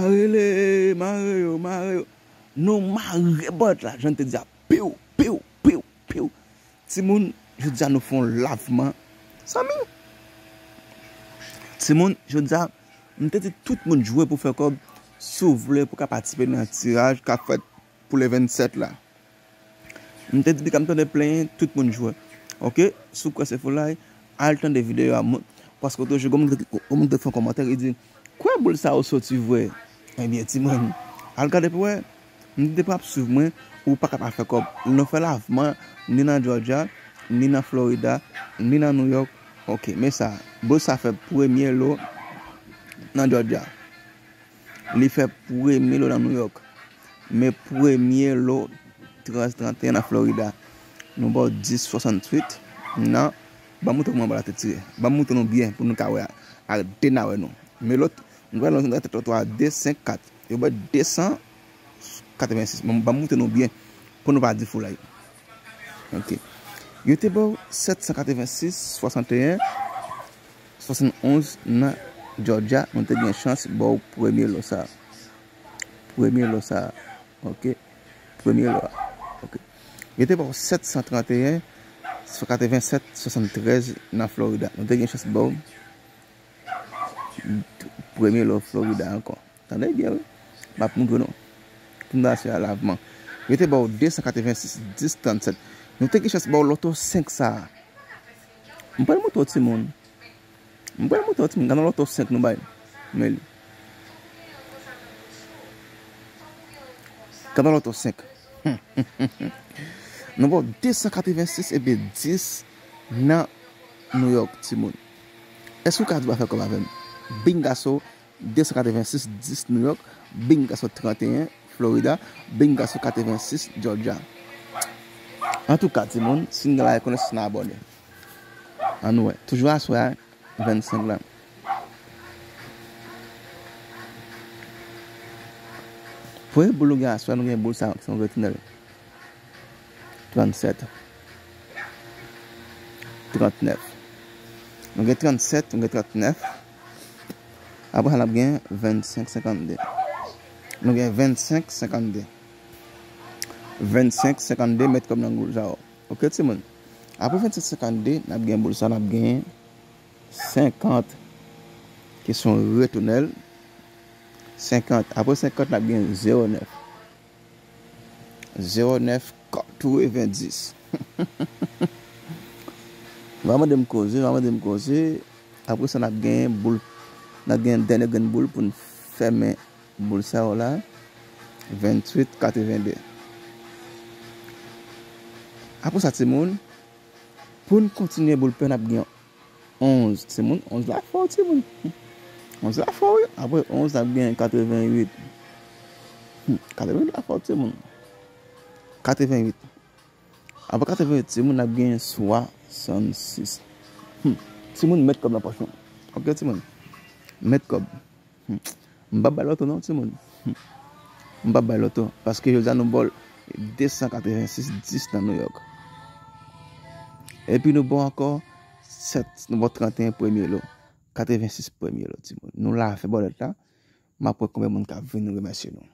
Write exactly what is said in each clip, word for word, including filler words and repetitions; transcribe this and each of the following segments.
Rele, mare yo, mare yo. Nou mare bòt la, jan te di a, piw, piw, piw, piw. Timoun, jodi a nou fè yon lavman. Zanmi, timoun, jodi a, m te di tout moun jwe pou fè kòb, si w vle pou ka patisipe nan tiraj k ap fèt pou le vennsèt la. M te di, depi m tande plenyen, tout moun jwe. Oke? Si w kwè se foulay, al tande videyo a, moun, paske w te jwe, gon moun te, gon moun te fè yon kòmantè, li di, kwè boul sa yo soti vre. Ebyen, timoun, al gade pou wè. M te depi w ap swiv mwen, ou pa ka pa fè kòb. Nou fè lavman, ni nan Georgia, ni nan Florida, ni nan New York. Oke, men sa, boul sa fè premye lo nan Georgia. Li fè premye lo nan New York. Men premye lo trant trant et un nan Florida. Nou ba w dis swasanntuit nan. Ban m montre kòman bòl la te tire. Ban m montre nou byen pou nou ka wè a, ak de nawè nou. Men lòt, nou wè lòt, nou tèt lòt a de senk kat. Yo ba w de san katrevensis. Ban m, ban m montre nou byen pou nou pa di foulay. Ok. Yo te ba w sèt san katrevensis, swasanteyen, swasannonz nan Georgia. Nou te gen chans ba w premye lo sa. Premye lo sa. Ok. Premye lo a. Ok. Yo te ba w sèt san tranteyen, katrevensèt, swasanntrèz nan Florida. Nou te gen chans ba w premye lo Florida ankò. Tande byen, wi. M ap montre nou. Pou nou asire a lavman. Yo te ba w de san katrevensis, dis trannsèt. Nou te gen chans ba w loto senk sa a. M pral montre w timoun. M pral montre w timoun. Gade yon loto senk nou bay. Men li. Gade yon loto senk. Nou ba w de san katrevensis epi dis nan New York, timoun. Èske w ka di w pa fè kòb avè m? Bingaso, de san katrevensis, dis New York, Bingaso tranteyen Florida, Bingaso katrevensis Georgia. Antouka, timoun, si n gen larekonesans, n a abòne. Ann wè. Toujou aswè a, vennsenk la. Premye boul nou gen aswè, nou gen boul sa, se yon retounen. Trannsèt. Trantnèf. Nou gen trannsèt, nou gen trantnèf. Apre sa, n ap gen vennsenk senkannde. Nou gen vennsenk senkannde. Vennsenk senkannde, met kòb nan boul sa yo. Ok, timoun. Apre vennsenk senkannde, n ap gen boul sa, n ap gen senkant, ki se yon retounen. Senkant. Apre senkant, n ap gen zewo nèf. Zewo nèf katrevendis. Va mande m koze, va mande m koze. Apre sa, n ap gen boul, n ap gen dènye grenn boul pou n fèmen boul sa yo la. Venntuit katrevende. Apre sa, timoun, pou n kontinye boul pè, n ap gen onz, timoun. Onz la fò, timoun. Onz la fò, wi. Apre onz, n ap gen katrevenwit. Hmm, katrevenwit la fò, timoun. Katrevenwit. Apre katrevenwit, timoun, n ap gen swasannsis. Hmm. Timoun, met kòb nan pòch nou. Ok, timoun. Met kòb. Hmm. M p ap bay loto non, timoun. Hmm. M p ap bay loto. Paske jodi a nou ba w de san katrevensis, dis nan New York. Epi nou ba w ankò sèt, nou ba w tranteyen premye lo. Katrevensis premye lo, timoun. Nou la fè bòlèt la. M ap wè konbyen moun k ap vin remèsye nou.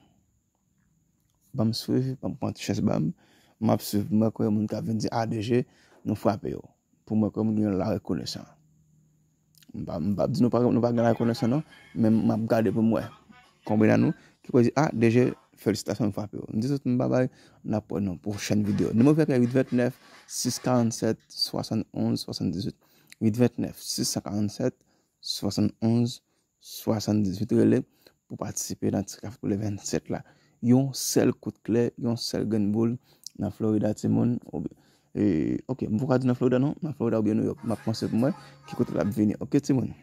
Ban m swiv, ban m pran ti chans ba m. M ap swiv, m wè konbyen moun k ap vin di, "A D G, nou frape yo." Pou m wè konbyen moun gen larekonesan. M pa, m p ap di nou pa, nou pa gen larekonesan non, men m ap gade pou m wè konbyen nan nou ki kwè di, "A D G, felisitasyon, m frape yo." M di tout m babay, n ap wè nan pwochèn videyo. Nimewo vèt la uit vennèf, sis karannsèt, swasannonz, swasanndizuit. Uit vennèf, sis karannsèt, swasannonz, swasanndizuit, rele pou patisipe nan tiraj pou le vennsèt la. Yon sèl kout klè, yon sèl grenn boul nan Florida, timoun. Oubyen, e, ok, m poko di nan Florida non, nan Florida oubyen New York. M ap panse pou mwen ki kote l ap vini. Ok, timoun.